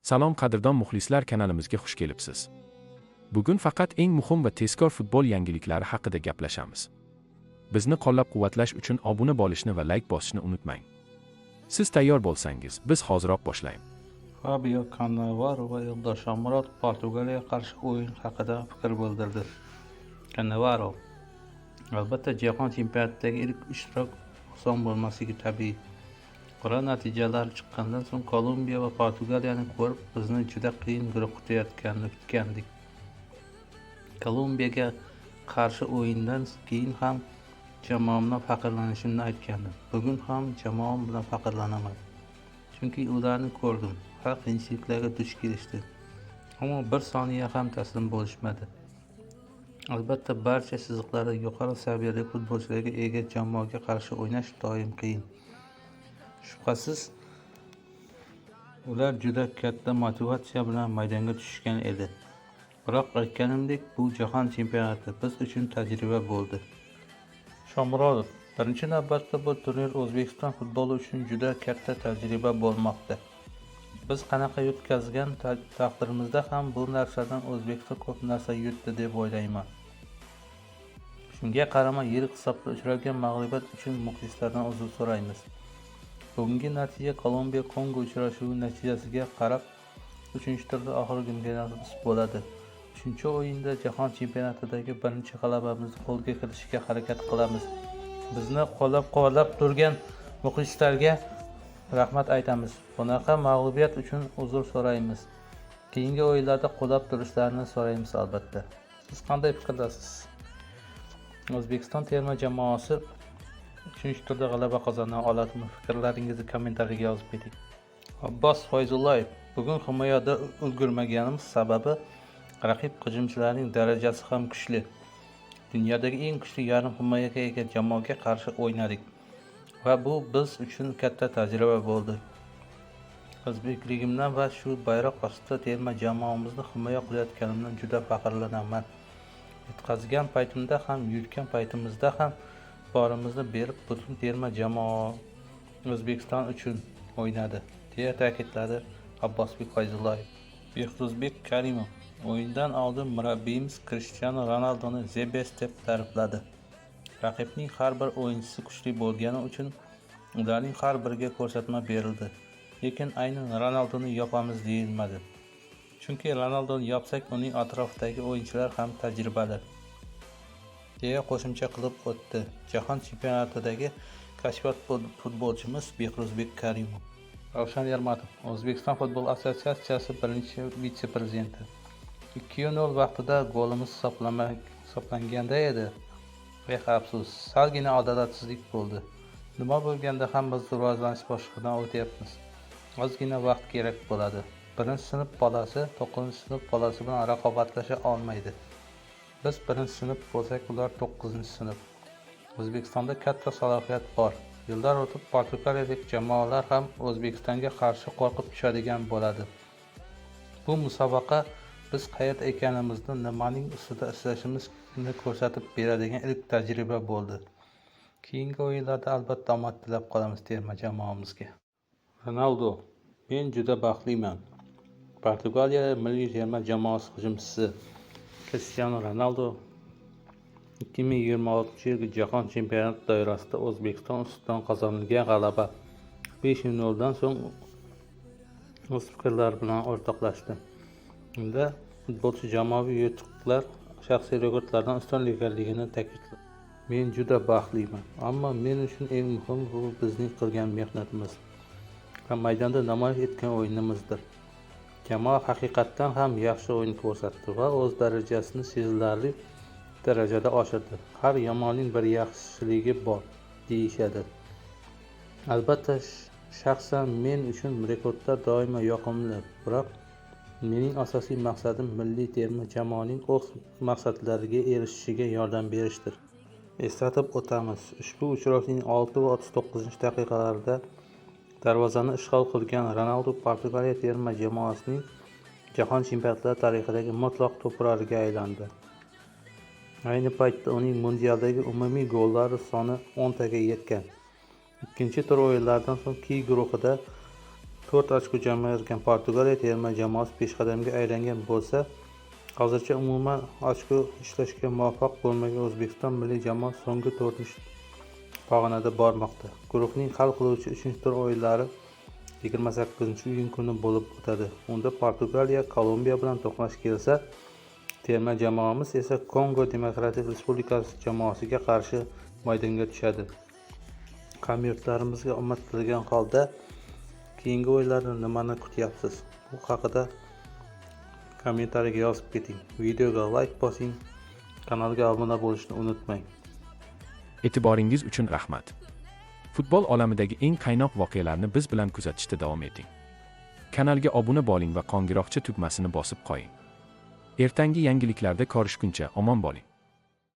Salom, qadrdon muxlislar, kanalimizga xush kelibsiz. Bugun faqat eng muhim va tezkor futbol yangiliklari haqida gaplashamiz. Bizni qo'llab-quvvatlash uchun obuna bo'lishni va layk bosishni unutmang. Siz tayyor bo'lsangiz, biz hoziroq boshlaymiz. Fabio Cannavaro va Eldor Shomurodov Portugaliyaga qarshi o'yin haqida fikr bildirdi. Cannavaro: Albatta, jahon chempionatidagi ilk ishtirok oson bo'lmasligi tabiiy. Qur'a natijalari chiqqandan so'ng Kolumbiya va Portugaliyani ko'rib, bizni juda qiyin guruh kutayotganini kutgandik. Kolumbiyaga qarshi o'yindan keyin ham jamoamdan faxrlanishimni aytgandim. Bugun ham jamoam bilan faxrlanaman. Chunki ularni ko'rdim, har qiyinchiliklarga duch kelishdi. Ammo bir soniya ham taslim bo'lishmadi. Albatta, barcha chiziqlarda yuqori saviyali futbolchilarga ega jamoaga qarshi o'ynash doim qiyin. Shubhasiz, ular juda katta motivatsiya bilan maydonga tushishgan edi. Biroq aytganimdek, bu jahon chempionati biz uchun tajriba bo'ldi. Shomurodov: Birinchi navbatda bu turnir O'zbekiston futboli uchun juda katta tajriba bo'lmoqda. Biz qanaqa yutqazgan taqdirimizda ham bu narsadan O'zbekiston ko'p narsa yutdi deb o'ylayman. Shunga qaramay, yirik hisobda uchragan mag'lubiyat uchun muxlislardan uzr so'raymiz. Bugungi natija Kolumbiya Kongo uchrashuvi natijasiga qarab 3-turda oxirgi imkoniyatimiz bo'ladi. 3-o'yinda jahon chempionatidagi birinchi g'alabamizni qo'lga kiritishga harakat qilamiz. Bizni qo'llab-quvvatlab turgan muxlislarga rahmat aytamiz. Bunaqa mag'lubiyat uchun uzr so'raymiz. Keyingi o'yinlarda qo'llab turishlarini so'raymiz albatta. Siz qanday fikrdasiz? O'zbekiston terma jamoasi 3-turda g'alaba qozona oladimi? Fikrlaringizni kommentariyaga yozib keting. Abbos Fayzullayev: Bugun himoyada ulgurmaganimiz sababi raqib hujumchilarining darajasi ham kuchli. Dunyodagi eng kuchli yarim himoyaga ega jamoaga qarshi o'ynadik va bu biz uchun katta tajriba bo'ldi. O'zbekligimdan va shu bayroq ostida terma jamoamizni himoya qilayotganimdan juda faxrlanaman. Yutqazgan paytimda ham, yutgan paytimizda ham borimizni berib, butun terma jamoa O'zbekiston uchun o'ynadi, deya ta'kidladi Abbosbek Fayzullayev. Behruzbek Karimov: O'yindan oldin murabbiyimiz Krishtianu Ronaldoni "The best" deb ta'rifladi. Raqibning har bir o'yinchisi kuchli bo'lgani uchun ularning har biriga ko'rsatma berildi. Lekin aynan Ronaldoni yopamiz deyilmadi. Chunki Ronaldoni yopsak, uning atrofidagi o'yinchilar ham tajribali, deya qo'shimcha qilib o'tdi jahon chempionatidagi kashfiyot futbolchimiz Behruzbek Karimov. Ravshan Ermatov, O'zbekiston futbol assotsiatsiyasi birinchi vitse-prezidenti: 2-0 vaqtida golimiz hisoblanganda edi. Eh, afsus, salgina adolatsizlik bo'ldi. Nima bo'lganda ham biz rivojlanish bosqichidan o'tyapmiz. Ozgina vaqt kerak bo'ladi. Birinchi sinf bolasi to'qqizinchi sinf bolasi bilan raqobatlasha olmaydi. Biz birinchi sinf bo'lsak, ular to'qqizinchi sinf. O'zbekistonda katta salohiyat bor. Yillar o'tib portugaliyalik jamoalar ham O'zbekistonga qarshi qo'rqib tushadigan bo'ladi. Bu musobaqa biz qayerda ekanimizni, nimaning ustida ishlashimizni ko'rsatib beradigan ilk tajriba bo'ldi. Keyingi o'yinlarda albatta omad tilab qolamiz terma jamoamizga. Ronaldu: Men juda baxtliman. Portugaliya milliy terma jamoasi hujumchisi Krishtianu Ronaldu 2026-yilgi Jahon chempionati doirasida O'zbekiston ustidan qozonilgan g'alaba 5-0 dan so'ng o'z fikrlari bilan o'rtoqlashdi. Unda futbolchi jamoaviy yutuqlar shaxsiy rekordlardan ustun ekanligini ta'kidladi. Men juda baxtliman, ammo men uchun eng muhimi bu bizning qilgan mehnatimiz va maydonda namoyish etgan o'yinimizdir. Jamoa haqiqatdan ham yaxshi o'yin ko'rsatdi va o'z darajasini sezilarli darajada oshirdi. Har yomonning bir yaxshiligi bor, deyishadi. Albatta, shaxsan men uchun rekordlar doimo yoqimli, biroq mening asosiy maqsadim milliy terma jamoaning o'z maqsadlariga erishishiga yordam berishdir. Eslatib o'tamiz, ushbu uchrashuvning 6 va 39-daqiqalarida darvozani ishg'ol qilgan Ronaldu Portugaliya terma jamoasining jahon chempionatlari tarixidagi mutlaq to'purariga aylandi. Ayni paytda uning mundialdagi umumiy gollari soni 10 taga yetgan. Ikkinchi tur o'yinlaridan so'ng K guruhida 4 ochko jamg'argan Portugaliya terma jamoasi peshqadamga aylangan bo'lsa, hozircha umuman ochko ishlashga muvaffaq bo'lmagan O'zbekiston milliy jamoasi so'nggi 4-pog'onada bormoqda. Guruhning hal qiluvchi 3-tur o'yinlari 28-iyun kuni bo'lib o'tadi. Unda Portugaliya Kolumbiya bilan to'qnash kelsa, terma jamoamiz esa Kongo Demokratik Respublikasi jamoasiga qarshi maydonga tushadi. Hamyurtlarimizga omad tilagan holda keyingi o'yinlarda nimani kutyapsiz? Bu haqida kommentariyaga yozib keting. Videoga layk bosing, kanalga obuna bo'lishni unutmang. E'tiboringiz uchun rahmat. Futbol olamidagi eng qaynoq voqealarni biz bilan kuzatishda davom eting. Kanalga obuna bo'ling va qo'ng'iroqcha tugmasini bosib qo'ying. Ertangi yangiliklarda ko'rishguncha omon bo'ling.